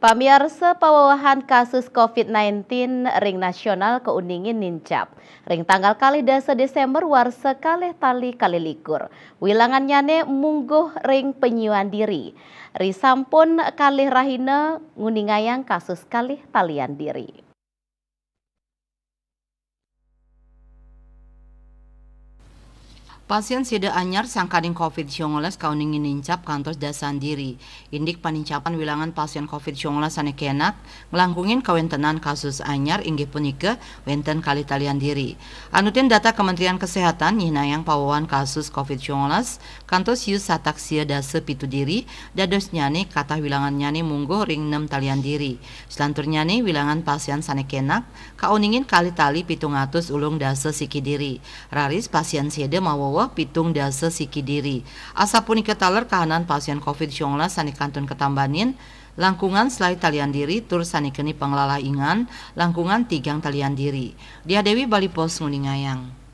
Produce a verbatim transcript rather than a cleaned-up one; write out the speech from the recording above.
Pamiarsa, pawewehan kasus covid sembilan belas ring nasional kauningin nincap. Ring tanggal kalih dasa Desember warsa kalih tali kalih likur, wilangannyane mungguh ring penyiuan diri. Ri sampun kalih rahina nguningayang kasus kalih talian diri. Pasien sida anyar sangkaning covid sembilan belas kauningin nincap kantos dasan diri. Indik panincapan wilangan pasien covid sembilan belas sane kenak, nglangkungin kawentenan kasus anyar inggih punika wenten kalih talian diri. Anutin data Kementerian Kesehatan nyihnayang pawewehan kasus covid sembilan belas kantos siu satak sia dasa pitu diri, dadosnyane katah wilangannyane mungguh ring nem talian diri. Selanturnyane wilangan pasien sane kenak kauningin kalih tali pitung atus ulung dasa siki diri. Raris pasien sida maweweh pitung dasa siki diri. Asapunika taler kahanan pasien covid sembilan belas sane kantun katambanin, langkungan selae talian diri tur sane keni panglalahingan, langkungan tigang talian diri. Diah Dewi, Bali Post, nguningayang.